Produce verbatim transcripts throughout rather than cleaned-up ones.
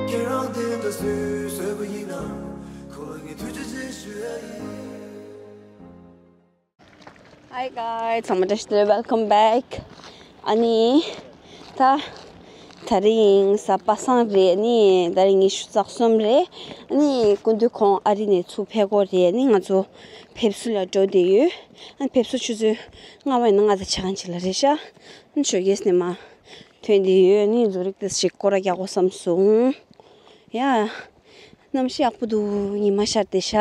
ཁྱེད་རང་དེ་འདྲ་སུས་བཟོས་པ་ཡིན་ན། ཁོ་ལ་ངས་ཐུགས་རྗེ་ཆེ་ཞུ་ཡ་ཡིན། Hi guys, ཚང་མ་བཀྲ་ཤིས་བདེ་ལེགས། Welcome back. ཨ་ནི་ད་ད་རིང་གཟའ་པ་སངས་རེད། ཨ་ནི་ད་རིང་ཉི་ཤུ་རྩ་གསུམ་རེད། ཨ་ནི་སྐུ་མདུན་ཁོང་ཨ་རི་ནས་ཚུར་ཕེབས་སྐོར་རེད། ཨ་ནི་ང་ཚོ་ཕེབས་བསུ་ལ་འགྲོ་བསྡད་ཡོད། ཨ་ནི་ཕེབས་བསུ་ཆུ་ཚོད་ལྔ་པ་ཡིན་ན་ལྔ་དང་ཕྱེད་ཀ་ཅིག་ལ་རེད་ཤག་ཨ་ནི་ཞོགས་ཀས་ནས་མར་ཐོན་བསྡད་ཡོད། ཨ་ནི་ཛུ་རིག་ཏོག་ཙམ་ཅིག་སྐོར་ར་རྒྱག་དགོས་བསམ་སོང་། ཡ། གནམ་གཤིས་ཡག་པོ་འདུག་ཉི་མ་ཤར་བསྡད་ཤག་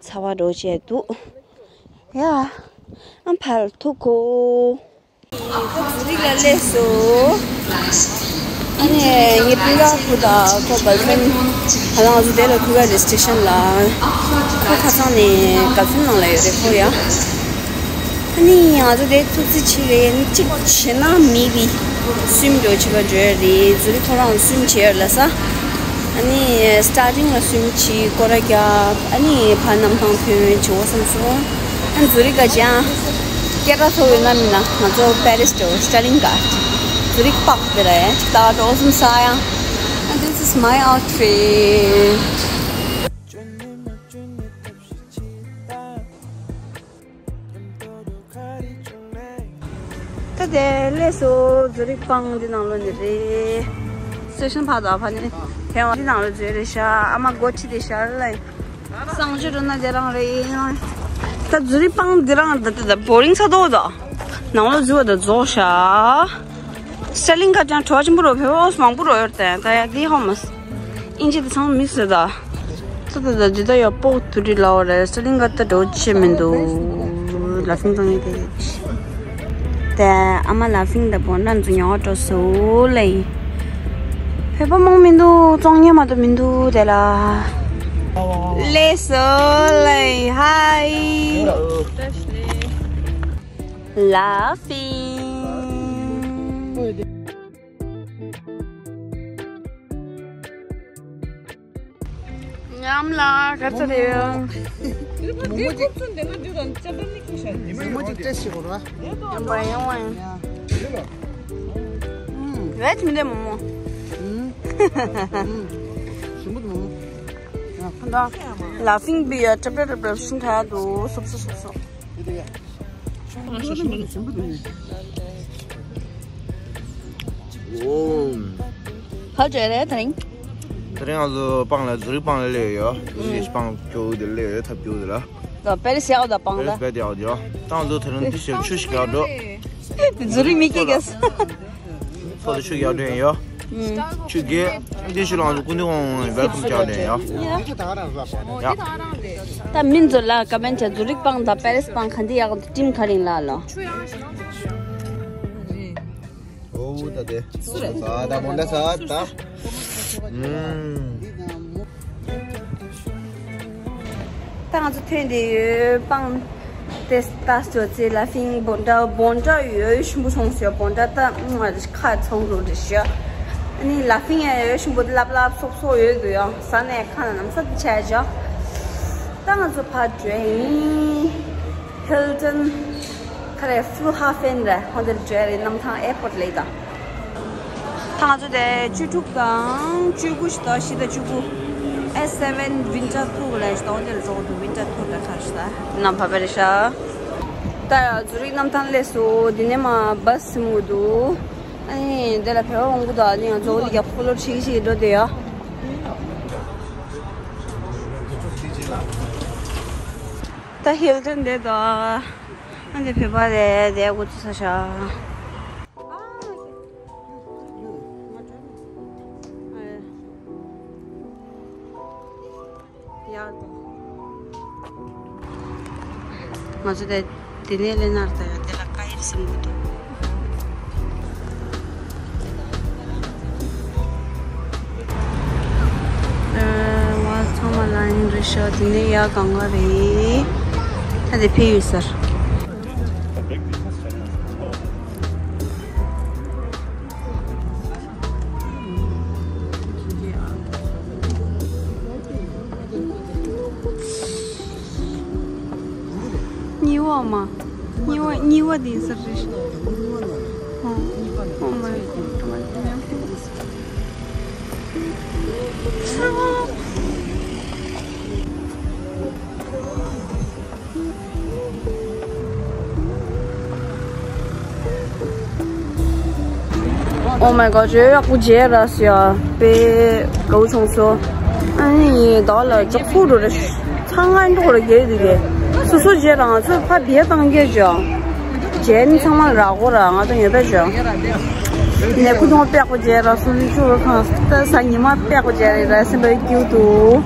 ཚ་བ་འདྲ་བྱས་འདུག་ཡ། ཨ་ཕར་ཐུག་གོ། ད་ཛུ་རིག་ལ་སླེབས་སོང་། ཨ་ནི་ངའི་སྤུན་ཀྱག་ཁོ་དང་ཁོ་གར་ཕན་ཧ་ལམ་ང་ཚོ་དེ་ལ་ཁུར་ག་རེད། སི་ཊེ་ཤན་ལ། ཁོ་ཁ་སང་ནས་གར་ཕན་ནང་ལ་ཡོད་རེད་ཁོ་ཡ། ཨ་ནི་ང་ཚོ་དེ་ཐུག་རྩིས་བྱས་རེད། ཨ་ནི་གཅིག་བྱས་ན་མི་བི་སུམ་འགྲོ་བྱེད་པ་འགྲོ་ཡ་རེད། ཛུ་རིག་ཁོ་རང་སུམ་བྱེད་ཡ་ལ་ས། ཨ་ནི་སི་ཊར་ཊིང་ལ་སུམ་བྱེད་སྐོར་ར་རྒྱག་ཨ་ནི་ཕར་གནམ་ཐང་ཐོན་བྱེད་དགོས་བསམ་སོང་། ཨ་ནི་ཛུ་རིག་ག་ཅང་སྐད་གྲགས་ཚོ་ཡོད་ན་མིན་ན་ང་ཚོ་པེ་རི་སི་འགྲོ་སི་ཊར་ལིང་ག་ཛུ་རིག་པག་དེ་ལ་ཡ་ཅིག་ལྟ་འགྲོ་བསམ་ས་ཡང་། And this is my outfit. ད་དེ་སླེབས་སོང་། ཛུ་རིག་པང་འདི་ནང་ལོགས་ནས་རེད། སི་ཊེ་ཤན་ཕར་དང་ཕ་ནས་ཕན་བ་འདི་ནང་ལོགས་འཛུལ་རེད་ཤག་ཨ་མ་སྒོ་ཕྱེ་དེ་ཤར་ལ་གསང་སྤྱོད་འགྲོ་ན་དེ་རང་རེད། ད་ཛུ་རིག་པང་འདི་རང་ད་ད་ད་བོ་རིང་ཚ་དོ་ད་ནང་ལོགས་འཛུལ་བ་ད་རྫོགས་ཤག་སི་ཊར་ལིང་ག་ཅང་བྲོ་བ་ཆེན་པོ་རོ་བེ་བོ་མང་པོ་རོ་ཡོད་དེ་ད་ཡ་དེ་ཧོ་མ་སི། ཨིན་ཇི་དེ་ཚང་མ་མིག་སུ་ད། ད་ད་ད་འདི་ད་ཡ་པོག་དུ་རི་ལའོ་རེ་སི་ཊར་ལིང་ག་ད་འགྲོ་ཆེ་མི་འདུག་ལ་ཕིང་དང་ཡིན་དེ། དེ་ཨ་མ་ལ་ཕིང་ད་པོ་ན་འཛུ་ཉོ་འགྲོ་སུ་ལེ། བོད་པ་མང་མི་འདུག་བཙོང་ཉེ་མ་ད་མི་འདུག་དེ་ལ། ལེ་སོ་ལེ་ཧའི། ལ་ཕིང་། ཉམས་ལ་ག་ཚོད་རེད། མོ་མོ་ཅིག་མོ་མོ་ཅིག་ཏྲེ་ཞིག་གོ་ར། ཡང་པ་ཡང་བ་ཡང་། ཡ། ཨུམ། རེད་མི་འདྲ་མོ་མོ། ཨུམ། ཨུམ། ཞིམ་པོ་འདུག་མོ་མོ། ཡ། ད་ལ་ཕིང་བི་ཡ་ཏྲབ་ཏྲབ་ཏྲབ་ཏྲབ་ཤིང་ཁ་འདུག་སུབ་སུབ་སུབ་སུབ། ཨོ། ཕལ་ཆེར་རེད་དེ་རིང་། དེ་རིང་ང་ཚོ་སྤང་ལ་ཛུ་རིག་སྤང་ལ་སླེབས་ཡོད། ཛུ་རིག་སྤང་ཁྱོ་གུ་དེ་སླེབས་ཡོད། ཐབས་སྐྱོ་དེ་ལ། ད་པེ་རི་སི་ཡག་ད་སྤང་ད། པེ་རི་སི་དེ་ཡག་ད། ད་ང་ཚོ་དེ་རིང་འདི་ཞིག་ཆུ་ཞིག་ག་འགྲོ། ཛུ་རིག་མི་སྐྱེ་གས། ཚོགས་དེ་ཆུ་རྒྱག་འདོད་ཡོད། ཆུ་རྒྱག་འདི་ཞུ་ལང་ཚོ་སྐུ་མདུན་ཁོང་ཝེལ་ཀམ་རྒྱག་འདོད་ཡོད། ཡ། ད་མི་ཚོ་ལ་ཀ་མེན་ཆ་ཛུ་རིག་སྤང་དང་པེ་རི་སི་སྤང་ག་འདི་ཡག་ཊིམ་ག་རིང་ལ་ལོ། ཨོ་ད་དེ། ས་ད་མོ་འདྲ་ས་ད། ད་ང་ཚོ་ཐོན་བསྡད་ཡོད། སྤང་དེ་ལྟ་ཞོག་ཙེ་ལ་ཕིང་བོན་ཏྲ་བོན་ཏྲ་ཡོད་ཞིམ་པོ་སོང་ཟེར། བོན་ཏྲ་ད་ང་ཁ་ཚོང་རུ་རེ་ཞོ། ཨ་ནི་ལ་ཕིང་ཡ་ཡོད་ཞིམ་པོ་ལབ་ལབ་སོབ་སོབ་ཡོད་འདུག་ཡང་ཟ་ནས་ཁ་ན་ནམ་ས་དེ་ཆ་ཞོ། ད་ང་ཚོ་ཕར་འགྲོ་ཡིན། ཧིལ་ཊོན། ཁ་རེ་ཕུལ་ཧ་ཧྥེན་རེ་ཧོན་དེར་འགྲོ་རེད། གནམ་ཐང་ཨེར་པོར་ལ་ཡིན་ད། ད་ང་ཚོ་དེ་བཅུ་དྲུག་དང་བཅུ་དགུ་ཞིག་དང་བཞི་དང་བཅུ་དགུ། ཨེ་སེ་ཝེན་ཝིན་ཊར་ཐུར་ལ་ཞིག་དང་དེར་འགྲོ་འདུག་ཝིན་ཊར་ཐུར་ལ་ཁ་ཞིག་ད་ནམ་བབས་པ་རེད་ཤག་ད་ཡ་ཛུ་རིག་གནམ་ཐང་སླེབས་སོང་། དེ་ནས་མར་བྷ་སི་སིམ་གི་འདུག་ཨ་ནི་དེ་ལ་བེ་བ་འོང་གི་འདུག་ཨ་ནི་ང་ཚོ་འོ་དེ་རྒྱབ་ཁོ་ལོར་ཆིག་ཆིག་འགྲོ་དེ་ཡ། ད་ཧིལ་ཊོན་དེ་དང་། ཨ་འདི་བོད་པ་རེད་དེ་འགོ་ཚུགས་ས་ཤག་ང་ཚོ་དེ་དེ་ནས་ལེ་ནར་དང་དེ་ལ་ཀ་ཡིར་སིམ་གི་འདུག་ཨ། ང་ཚང་མ་ལ་ཡིན་རེད་ཤག་དེ་ནས་ཡ་གང་ག་རེད། ད་དེ་ཕེ་ཡོད་སར། གཉིས་པ་མ། གཉིས་པ་གཉིས་པ་དེ་ཡིན་ས་རེད། ཨོ། ཨོ་མ་ཡ་གོ་ད་མ་ཉམས་ཁུག་ཡིན་ས། Oh my god, ཇོ་ཡག་པོ་མཇལ་ར་སོ་ཡ། དཔེ་དགའ་བོ་བྱུང་སོང་། ཨ་ནི་ཡིན་ད་ལ་ཅག་ཕུ་འགྲོ་རེ། ཚང་ང་འགྲོ་རེ་རྒྱལ་འདུག་གས། སོ་སོ་མཇལ་ར་ང་ཚོ་ཕ་བེ་བཏང་གས་ཇོ། མཇལ་ནི་ཚང་མ་ར་གོ་ར་ང་ཚོ་ཉེ་ད་ཇོ། ནས་ཁུ་ཐོང་པེག་པོ་མཇལ་ར་སོ་ནི་ཆུ་རོ་ཐང་ད་ས་ཉི་མ་པེག་པོ་མཇལ་རེ་ར་སེམས་པ་སྐྱིད་འདུག་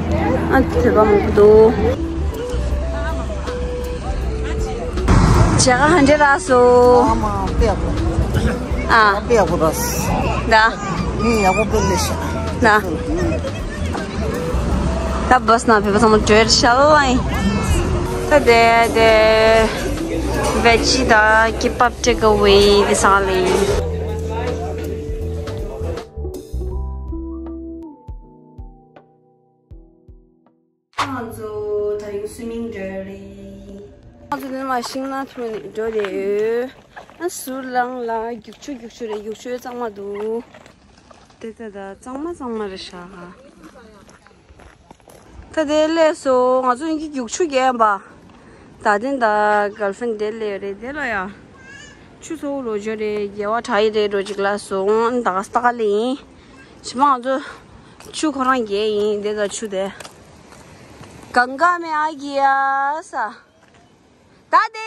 ཨ་ཐོས་པ་མང་པོ་འདུག་བྱེད་ག་ཧན་ཇེ་ར་སོ། ཨ་མ་པེག་པོ། ཨ། པེག་པོ་ར་སོ། ད། ངས་ཡག་པོ་པེ་ལེ་ཤ། ད། ད་བས་ན་བས་པ་ཚང་མ་བྲོས་ཤ་ལ་ཡིན། ད་དེ་དེ་བེ་ཅི་ད་ཀི་པབ་ཊེག་ཨ་ཝེ་དེ་ས་ལ་ཡིན། ང་ཚོ་ད་རིང་སུའི་མིང་འགྲོ་རེད། ང་ཚོ་དེ་ནས་མར་ཤིང་ནགས་ཐོན་ནས་འགྲོ་རེད། ཨ་ཟུར་ལང་ལ་རྒྱུག་ཆུ་རྒྱུག་ཆུ་རེད། རྒྱུག་ཆུ་གཙང་མ་འདུག་དེ་ད་ད་གཙང་མ་གཙང་མ་རེད་ཤག་ད་དེ་ལས་སོ་ང་ཚོ་ཡིན་གྱི་རྒྱུག་ཆུ་རྒྱག་པ། ད་དེ་ད་གར་ལ་ཕྲེན་ཌི་དེ་ལས་རེད་དེ་ལ་ཡ། ཆུ་ཚོ་ལོ་ཇོ་རེད་རྒྱལ་བ་གྲགས་ཡི་རེད་འགྲོ་ཅིག་ལ་སོང་ད་ག་ས་ད་ག་ལ་ཡིན། ཞི་མ་ང་ཚོ་ཆུ་ཁོ་རང་རྒྱལ་ཡིན་དེ་ད་ཆུ་དེ། གང་ག་མེ་ཨ་གི་ཡ་ས། ད་དེ།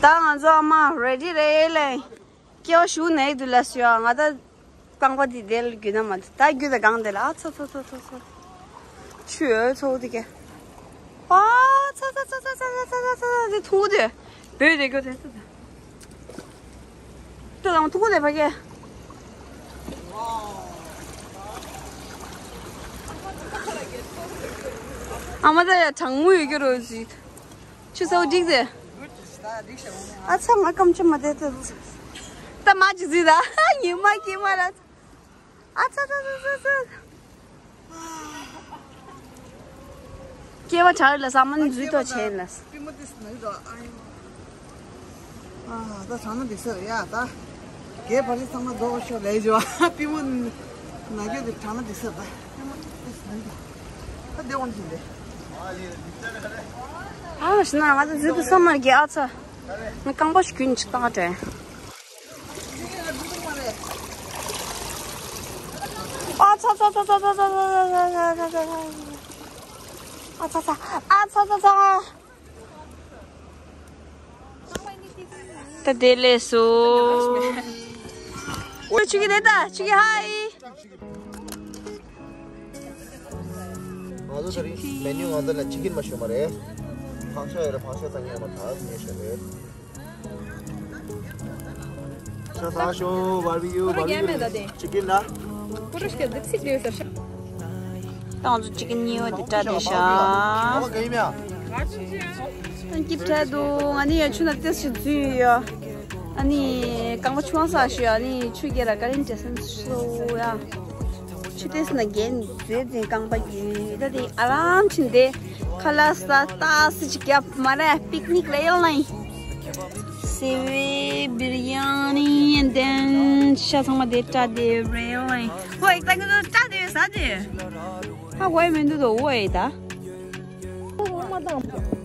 ད་ང་ཚོ་ཨ་མ་རེ་ཌི་རེད་ལེ། སྐྱེ་བ་ཞུགས་ནས་དུ་ལ་སུ་ཡ་ང་ད་རྐང་པ་འདི་དེ་ལ་རྒྱུ་ན་མ་ད་རྒྱུ་ད་གང་དེ་ལ་ཨ་ཚ་ཚ་ཚ་ཚ་ཚ། ཆུ་ཡོད་ཚོ་དེ་ག་ཨ་ཚ་ཚ་ཚ་ཚ་ཚ་ཚ་ཚ་ཚ་དེ་ཐུག་དེ་བོད་དེ་ག་དེ་ཚ་ཚ། ཏུ་དང་ཐུག་ལེ་ཕ་གི། ཨ་མ་ད་ཡ་གྲང་མོ་ཡོད་ཀྱི་རོ་ཟིག་ཆུ་ཚ་བོ་འགྲིག་ཟེ། ཨ་ཚ་ང་སྐམ་ཆུ་མ་དེ་ད། ད་མ་ཅི་ཟིག་ད། ཉི་མ་ཀྱི་མ་ར། ཨ་ཚ་ཚ་ཚ་ཚ་ཚ། སྐྱེ་བ་གྲགས་ལ་ས་མ་ནི་འཛུལ་ཐོག་ཆེན་ལ། པི་མོ་ཏིས་ནག་རོ་ཨ་ཡོ། ཨ་ད་གྲང་ན་འདི་སར་ཡ་ད། རྒྱས་པ་རི་ཚང་མ་རྡོ་ཤོ་ལས་ཇོ། པི་མོ་ནག་རྒྱུ་དེ་གྲང་ན་འདི་སར་ད། པི་མོ་ཏིས་ནག་རོ། ད་དེ་འོང་ཞིག་ལས། ཨ་ཤི་ན་ང་ད་འཛུལ་དུ་ས་མར་རྒྱས་ཨ་ཚ། ང་རྐང་པ་ཞིག་རྒྱུན་ཅིག་བཏང་དྲན། ཨ་ཚ་ཚ། ཨ་ཚ་ཚ། ཨ་ཚ་ཚ་ཚ། ད་དེ་ལས་སོ། ཨོ་ཆུ་གི་དེ་ད་ཆུ་གི་ཧའི། ང་ཚོ་དེ་རིང་མེ་ནིའུ་ང་ཚོ་ལ་ཅི་ཀིན་མ་ཤོད་མ་རེད། ཕག་ཤ་ཡོད་རེད། ཕག་ཤ་དང་ཉལ་མ་ཐག་ཉལ་ཤོད་རེད། ཤ་ཚ་ཤོ་བར་བི་ཀིའུ་བར་བི་ཀིའུ་ཅི་ཀིན་ན། ད་ང་ཚོ་ཅི་ཀིན་གཉིས་པ་འདི་སྒྲ་རེད་ཤག་ཨ་ཀིབ་ཁྲལ་འདུག་ང་ནི་ཡ་ཆུ་ན་ཏེས་ཤི་འཛུལ་ཡོད། ཨ་ནི་རྐང་པ་ཆུ་བང་ས་ཤོད། ཨ་ནི་ཆུ་རྒྱལ་ར་ཀ་རིན་ཏེ་སན་སོ་ཡ། ཆུ་ཏེས་ན་རྒྱན་མཛོད་འཛིན་རྐང་པ་རྒྱུད་ད་དེ་ཨ་རམ་ཕྱིན་ཏེ་ཁ་ལག་ས་ཏ་སི་ཅི་རྒྱབ་མ་ར་པིག་ནིག་ལ་ཡོང་ལ་ཡིན། སེ་བའི་བིར་ཡ་ནི་ཡན་ཏན་ཤ་ཚང་མ་དེ་སྐྲ་དེ་རེ་ལ་ཡིན། ཧོ་ཡིག་ད་གི་ནོ་སྐྲ་དེ་ས་དེ་ཧ་གོ་ཡི་མི་འདུག་དོ་ཧོ་ཡི་ད། ཧོ་མ་དང་།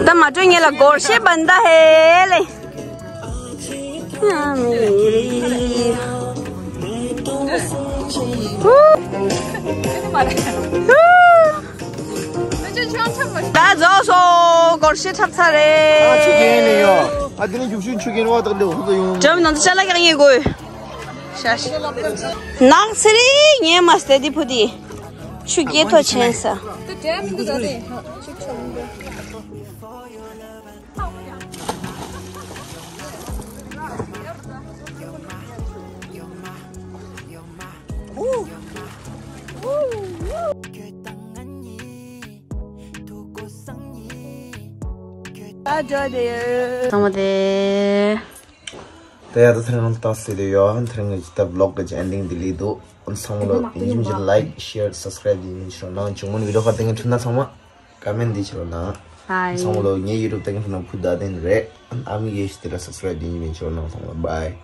ད་མ་སྤྲོད་ངེད་ལ་སྒོར་གཞས་བན་ད་ཧེ་ལེ། ད་རྫོགས་སོང་། སྒོར་གཞས་འཁྲབ་ཚར་རེད། ཨ་ཆུ་རྒྱན་ནས་ཡོད། ཨ་དེ་ནས་རྒྱུག་ཆུ་ཆུ་རྒྱན་བ་དང་འདྲ་བོ་ཡོང་། འགྲམ་ནང་དུ་ཅ་ལག་ཀྱང་ཡིན་དགོས། ཤ་ཤ། ནགས་ཚལ་རེད་ངས་མ་སྟེ་དེ་ཕུ་དེ། ཆུ་རྒྱལ་ཐོག་ཆེན་ས། ཚང་མ་དེ། ད་ཡ་ད་ཐེངས་ང་ཏང་སེ་དེ་ཡོ་ཧན་ཐེངས་ངི་ད་vlog གི་ending འདི་ལས་འདུག་ཨ་ཚང་མ་ལོ་ཡིན་གཅིག་མིན་གཅིག་like share subscribe འདི་ཡིན་ཤོག་ནང་བྱུང་མོན་video ཁ་ཏེ་ངི་ཁྲིད་ན་ཚང་མ་comment འདི་ཆེ་རོ་ནང་ཚང་མ་ལོ་ངའི་YouTube ཏེ་ངི་ཁྲིད་ན་ཕུ་ད་དེན་རེད། ཨ་མི་གེ་ཤི་དེ་ར་subscribe འདི་ཡིན་ཤོག་ནང་ཚང་མ་bye།